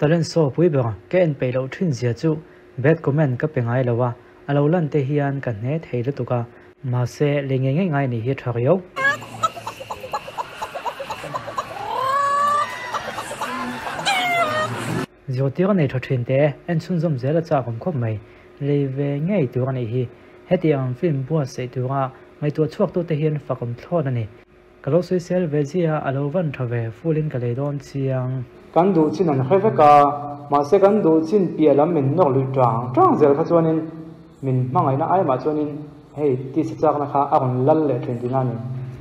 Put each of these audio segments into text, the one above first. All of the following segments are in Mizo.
Talent show pui ber ka en peih loh thin zia chu bad comment ka pe ngai lo a, a lo lan te hian ka hne thei lutuk a, mahse lei ngei ngei ngai nih hi tha riau. Zirtir a nei tha thin teh e, en chhunzawm zel a chak awm khawp mai. Lei ve ngei tur a nih hi. Heti ang film buatsaih tura ngaihtuah chhuaktute hian fak awm thlawt a ni. Ka lo sawisel ve zia a lo van tha ve, full in ka lei dawn chiang. Kan duh chin an hre vek a, mahse kan duh chin piah lam min nawk luih tang tang zel kha chuanin min hmangaihna ai mah chuanin hei tisa chakna kha a rawn lal leh thin tihna a ni.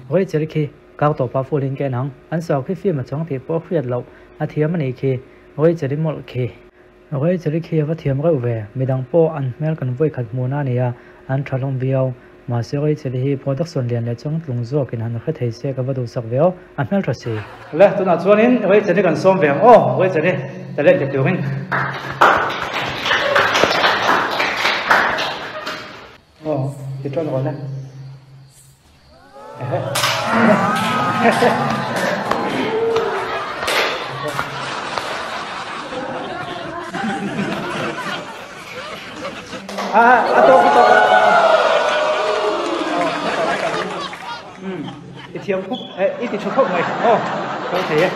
Rachel khi kar tawpa full in ka en ang, an sau khi film a chang tih pawh a hriat loh, a thiam a nih khi, Rachel i mawlh khi. Rachel i khi a va thiam reuh ve, midang pawh an hmel kan vawi khat hmuhna a ni a, an tha hlawm viau. Mahse Rachel i hi production lian leh changtlung zawkin han hre thei se ka va duhsak ve aw, a hmel tha si. Le, tunah chuanin Rachel i kan sawm ve ang aw, Rachel i talent ti turin. Aw, ti ṭawn rawh le. A tawk a tawk I thiam khawp i ti tha khawp mai aw ka thei e.